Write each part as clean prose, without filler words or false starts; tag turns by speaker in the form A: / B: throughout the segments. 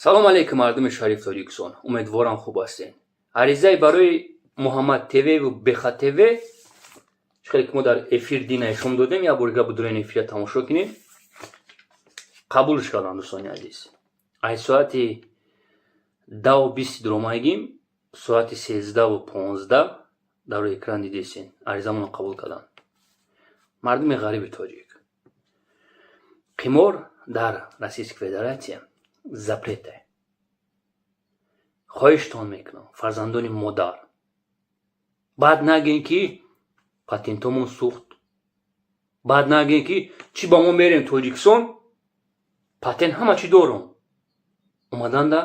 A: Салом алейкум, мардуми шариф Тоҷикистон, умедворам, хуб ҳастед. Аризаи барои Муҳаммад ТВ Беха ТВ, хеле ки мо дар эфир дина ишон додем, як бор дига будурен эфира тамошо кунем. Қабулш кардам, дӯстони азиз. Ай соати 10:20 дуромайгим, соати 13:15 дар рӯи экран дидесен, аризамонро қабул карданд. Мардуми ғариби тоҷик, қимор дар Российская Федерация запрет е. Хоҳиштон мекунам, фарзандони модар, баъд нагӯем, ки патентомон сӯхт, баъд нагӯем, ки чӣ ба мо мерем Тоҷикистон, патент ҳама чӣ дорум. Омаданда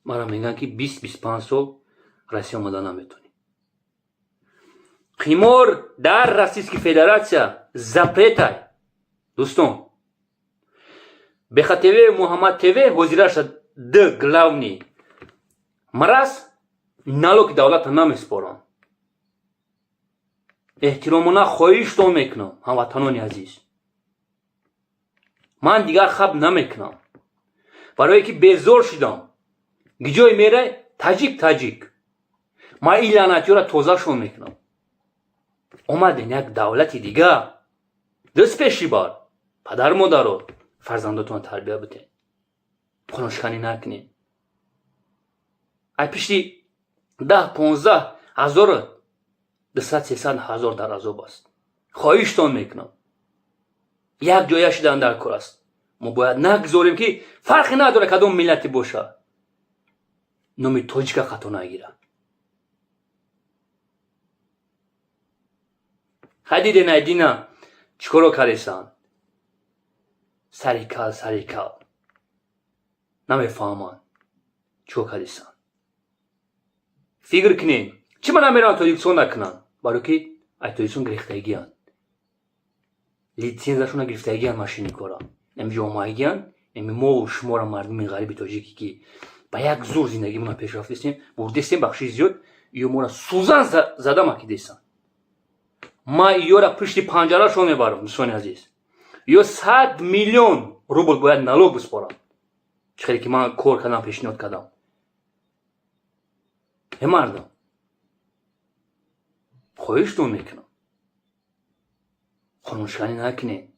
A: мара мегӯянд, ки 20-25 сол Россия омада наметонӣ. Қимор дар Российская Федерация запрет ай, дӯстон. Беха ТВ, Муҳаммад ТВ ҳозираша д главный мараз налоги давлата намеспоранд. Эҳтиромона хоҳиштон мекунам, ҳамватанони азиз, ман дигар хаб намекунам, барое ки безор шудам. Гиҷое мерай, таҷик, таҷик. Ман ин лаънатиёра тозашон мекунам. Омаден як давлати дига, дӯст пеши бар падару модаро, фарзандотон тарбия битен, қонуншиканӣ накунед. Ай пишти 10-15 ҳазор, 200-300 ҳазор дар азоб аст. Хоҳиштон мекунам, як ҷоя шидан дар кор аст. Мо бояд нагзорем, ки фарқе надорад, кадом миллате боша, номи тоҷика хато нагирад. Хай, диден, айдина чӣ коро кардесанд? Сари кал, сари кал намефаҳманд, чӣ кор кардесанд. Фикр кунед, чӣ ма намераванд Тоҷикистон накунанд? Барое ки ай Тоҷикистон гирифтагиянд, литсензияшона гирифтагиянд, мошенникора ами ҷомаагиянд. Ами мо шуморо, мардуми ғариби тоҷике, ки ба як зур зиндагимона пеш рафтесем, бурдесем, бахши зиёд ё мора сӯзан зада макидесанд. Ма ёра пушти панҷарашон мебарам, дӯстони азиз. Ё 100 миллион рубл бояд налог биспорам, чӣ хеле ки ман кор кардам, пешниҳод кардам. Э мардум, хоҳиштон мекунам, қонуншиканӣ накунед.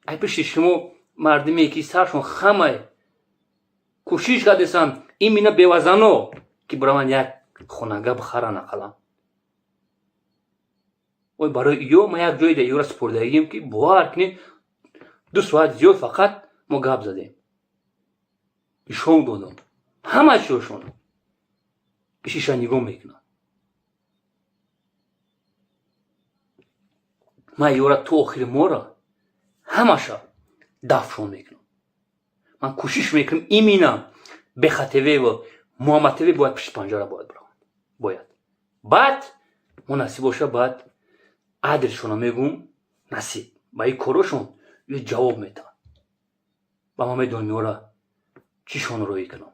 A: Ай пишти шумо мардуме ки саршон хамай, кӯшиш кардесанд, именно бевазано, ки бираванд як хонага бихаранд ақаллан. Ой, барои ё ма як ҷое да ёра супурдагием, ки бовар кунед, 2 соат зиёд фақат мо гап задем, ишон додам ҳама чиёшон ишиша нигоҳ мекунад. Ман ёра то охири мора ҳамаша дафшон мекунам. Ман кӯшиш мекунам, именно Беха ТВ ва Муҳаммад ТВ бояд пишти панҷара бояд бираванд, бояд. Баъд мо насиб боша, баъд адресшона мегӯм. Насиб ба ин корошон ё ҷавоб метаҳанд ва ман медонам, ёра чишон роӣ кунам.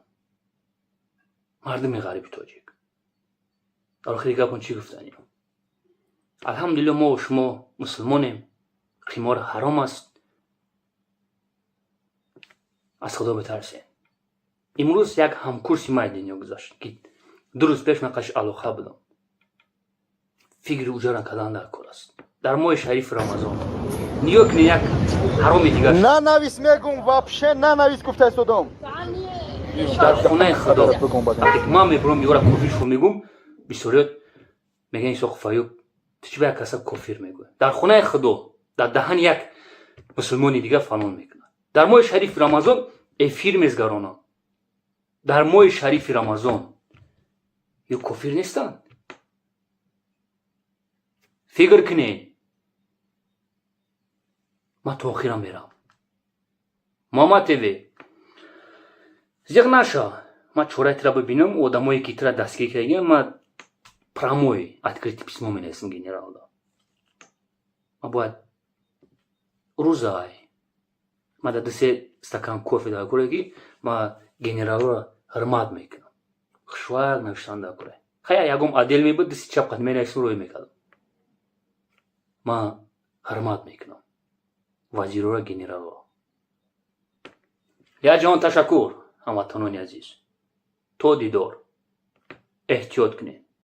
A: Мардуми ғариби тоҷик, дар охири гапон чӣ гуфтанем? Алҳамдулилло, мо шумо мусулмонем, қимор ҳаром аст, аз Худо битарсем. Имрӯз як ҳамкурси ман дунё гузашт, ки 2 рӯз пеш ман қаши алоқа будам. Фикри уҷара кардан дар кор аст дар моҳи шарифи Рамазон. Нигоҳ кунед, як ҳароми дигар.
B: Нанавис, мегум, вообще нанавис, гуфта истодам.
A: Дар хонаи Худо, вақте ки ман мебурам, ёра кофиршо мегум, бисёриёт мегӯян: «Исоқов Аюб, ту чӣ ба як каса кофир мегӯя?» Дар хонаи Худо, дар даҳани як мусулмони дигар фалон мекунад. Дар моҳи шарифи Рамазон эфир мезгаронам, дар моҳи шарифи Рамазон. Ё кофир нестанд? Фикр кунед. Ман то охирам мерам. Муҳаммад ТВ, зиқ наша, ман чораи тира бибинам, одамое ки тира дастгир кардагиам, ман прямой открытый письмо менависам генералда. Ман бояд рӯзай, ман дар 2-се стакан кофе дар кӯре, ки ман генералро ҳурмат мекунам, хушвак навиштан дар кӯре. Хая, ягон отдел мебуд, дасти чап қад менависам, рӯй мекардам. Ман ҳурмат мекунам вазирора, генералро. Як ҷаҳон ташаккур. Ҳамватанони азиз, то дидор, эҳтиёт кунед.